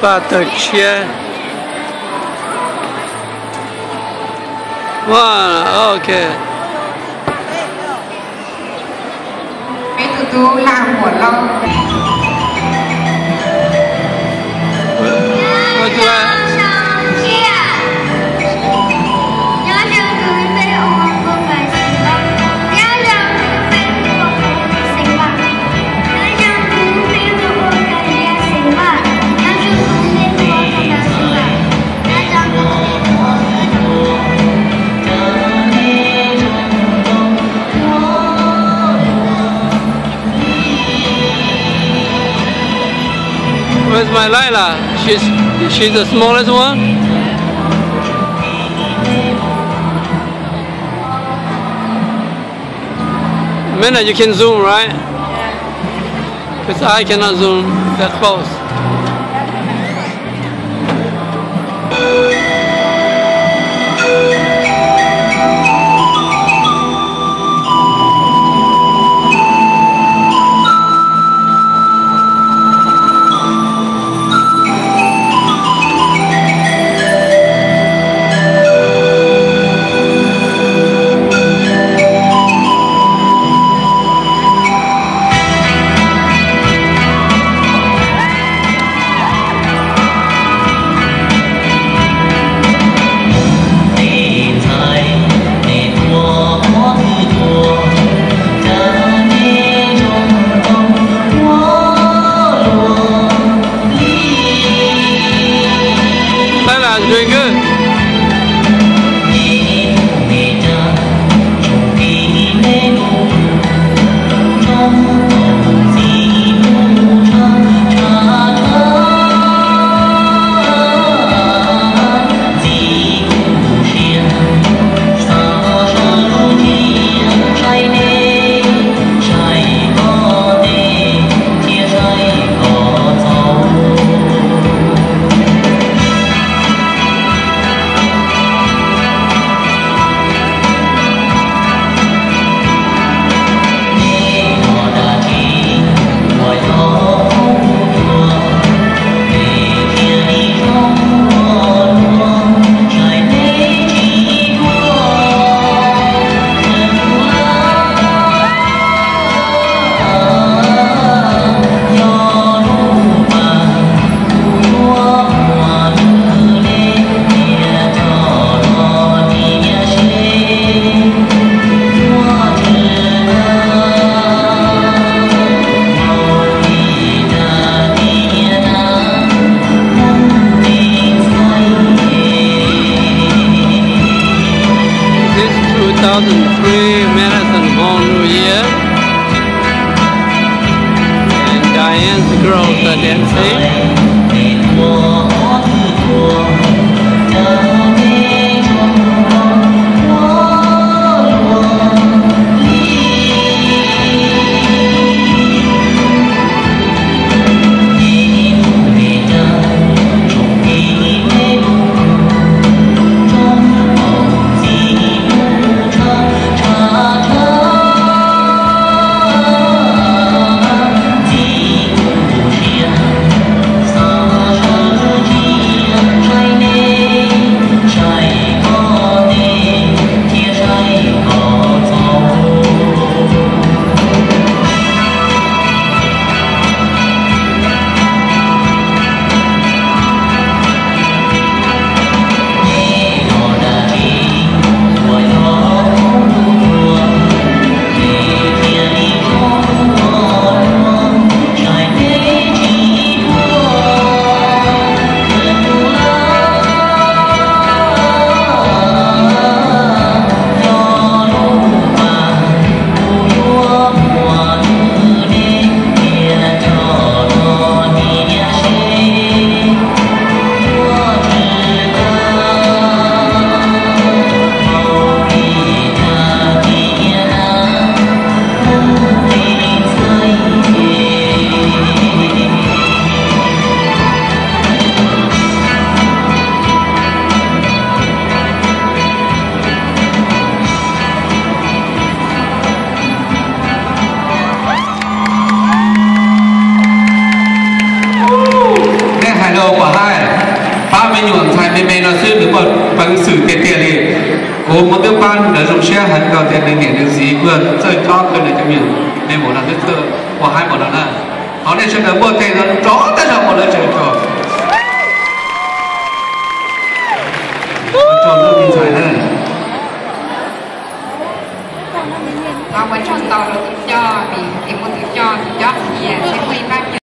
Paj tawg tshiab. Wow, ok. Peb tus tub Laj Huam Lauj. Where's my Laila? She's, she's the smallest one. Mena, you can zoom, right? Because I cannot zoom that close. Laila is doing good. This two thousand three Madison Hmong New Year, and Diane's girls are dancing. Twb pab nws zoo siab heev rau tias nws niam nws txiv kuj txawj cob kawg nws cov me nyuam me vauv no twb txawj ua haib npaum no na. Thov nej sawv daws npuaj tes rov tag zog rau lawv tsev tso. Ua tsaug ntau rau tus coj, tus coj, tus coj qhia,